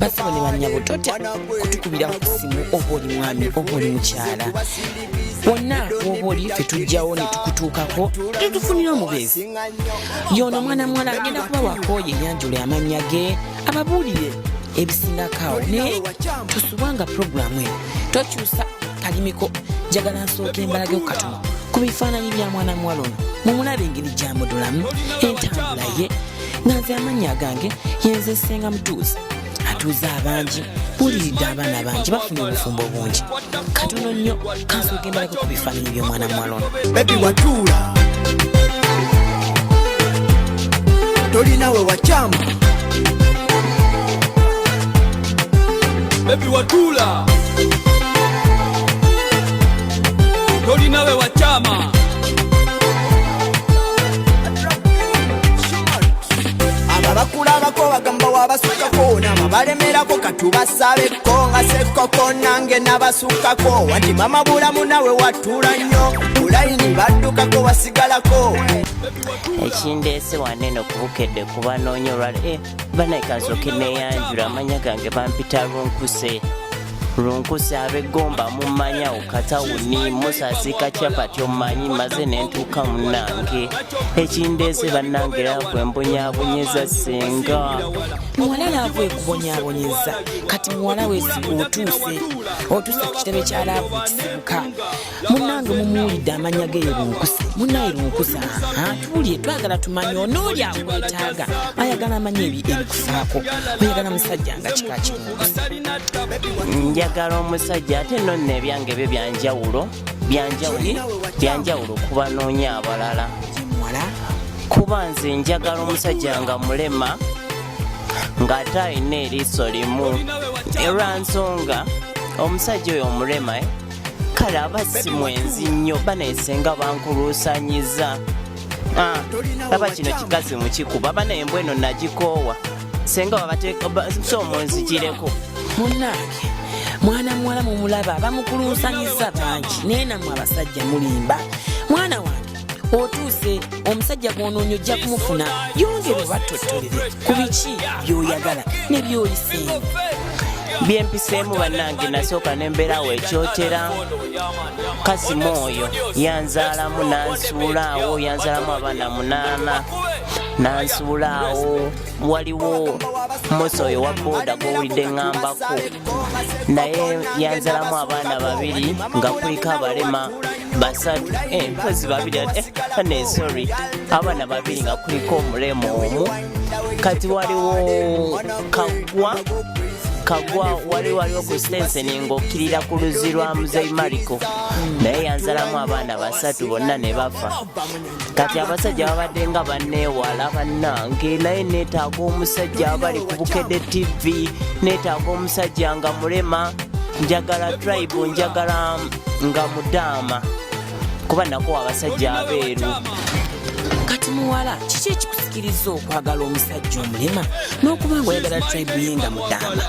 Basebo ne bannyabo, totya kutukubira ku ssimu, oba oli mwami oba oli mukyala, wonna woba oli, ffe tujjawo ne tukutuukako tetufunira omubeezi. Yono omwana muwala agenda kuba wakooye enyanjula, amannya ge ababuulire ebisingako awo, naye tosubwanga puroguramu eno, tokyusa kalimiko. Njagala nsooka embalageko katono ku bifaananyi bya mwana muwala ono, mumulabe engeri gyamudulamu, entambula ye. Nga nze amannya agange yenze Ssenga Mutuuza, atuuza abangi, buliridde abaana bangi bafuna obufumbo bungi. Katono nnyo kansooka embalageko ku bifaananyi by'omwana muwala ono. Baby watuula, tolinawe wakyama. Baby watula, tolinawe wachama. Abo bakulabako bagamba wabasukako, nabo balemerako, katubasabeko nga sekoko, nange nabasukako. Wati mama bulamu nawe watuula nnyo, kulayini baddukako wasigalako. Ekindeese wanene kubukedde kuba noonya olwala banaye kansooke neeyanjula. Amanya gange bampita Lunkuse. Lunkuse ab'eggomba mummanya, okatawuni musasika capati omumanyi, maze nentuuka munnange. Ekindeese bannange, love embonyaabonyeza senga. Muwala, love ekubonyaabonyeza. Kati muwala weesiga, otuuse, otuuse ku kitebe kya love ekisibuka. Munnange, mumuwulidde amannya ge ye Lunkuse. Munnaye Lunkuse, aha, tuwulire, twagala tumanye onooli akwetaaga ayagala amanye ebikufaako. Oyagala musajja nga kika kirunkuse? Njagala omusajja, ate nno nno ebyange byo byanjawulo, byanjawulo, byanjawulo kuba noonya abalala. Muwala. Kuba nze njagala omusajja nga mulema, ng'ate alina eriiso limu, olwansonga omusajja oyo omulema, kale aba si mwenzi nnyo. Baneesenga bankuluusanyiza. Ah, aba kino kikazi mukikuba bana, embwa eno nagikoowa. Senga babateeka so munzigireko. Munnange mwana muwala, mumulaba, bamukuluusanyiza bangi, naye nammwe abasajja mulimba. Mwana wange, otuuse, omusajja gw'onoonya ojja kumufuna. Yongere obattottolere ku biki by'oyagala ne by'oyiseemu. Byempiseemu bannange, nasooka nembeerawo ekyotera. Kasimu oyo yanzaalamu nansuulaawo, yanzaalamu abaana 8 nansuulaawo. Waliwo musa oyo wa booda gwowulidde ŋŋambako, naye yanzalamu abaana babiri nga kuliko abalema basatu, mpozi babiri, ne sorry, abaana babiri nga kuliko omulema omu. Kati waliwo Kagwa, Kagwa waliwo ku Stenseni ng'okkirira ku luzzi lwa Muzeyi Mariko, naye yanzalamu abaana basatu, bonna ne bafa. Kati abasajja babadde nga banneewala bannange, naye neetaaga omusajja. Abali ku Bukedde TV, neetaaga omusajja nga mulema, njagala tribe, njagala nga mudaama, kuba nakowa abasajja abeeru. Kati muwala, kiki ekikusikiriza okwagala omusajja omulema n'okuba nga oyagala tribe ye nga mudaama?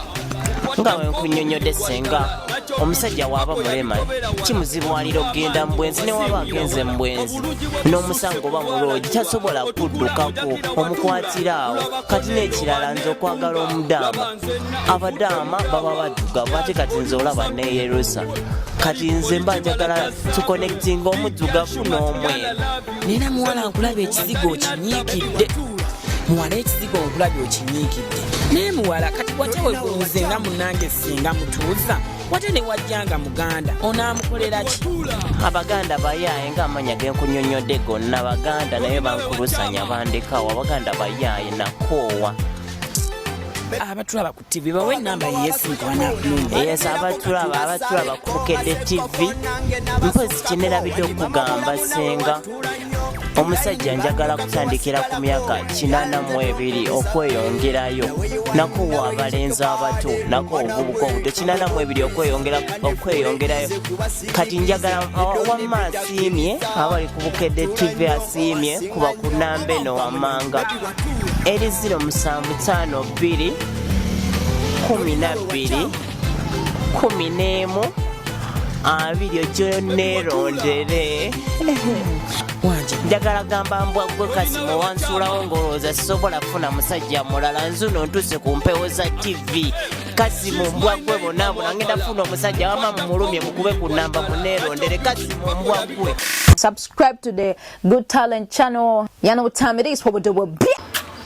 Nga wenkunyonyodde senga, omusajja waaba mulema kimuzibuwalira okugenda mu bwenzi, newaba agenze mu bwenzi n'omusango oba muloogi tasobola kuddukako, omukwatira awo. Kati n'ekirala, nze okwagala omudaama, abadaama baba baddugavu, ate kati nze olaba neyerusa. Kati nze mba njagala tuconnectinga omuddugavu n'omweru. Nera muwala, nkulaba ekizigo okinyiikidde. Muwala, ekizigo nkulabye okinyiikidde, naye muwala, kati watya wegunze nga munange singa mutuuza, wate ne wajjanga muganda, onaamukolera ki? Abaganda bayaaye, ng'amanya genkunyonyodde gonna baganda, naye bankulusanya bandekawo. Abaganda bayaaye, nakoowa. Abatulaba ku TV, bawe enamba yesimu kubanakunoonya. Yes, abatulaba ku Bukedde TV, mpozi kyenerabidde okugamba senga, omusajja njagala kutandikira ku myaka 82 okweyongerayo. Nakowa abalenzi abato, nako obuvubuka obuto, 82 okweyongerayo. Kati njagala wamma asiimye, abali ku Bukedde TV asiimye, kuba ku namba eno wammanga eri 0752 12 11 20, ojjo neerondere. Wanje. Njagala gamba mbwa gwe Kasimu, wansuulawo ng'olowooza sisobola kufuna musajja mulala. Nzuno ntuuse ku mpewo za TV. Kasimu mbwa gwe, bonna bona ngenda kufuna omusajja. Wama mumulumye, mukube ku namba muneerondere. Kasimu mbwa gwe. Subscribe to the Good Talent channel. You know what time it is. What we do, we'll be.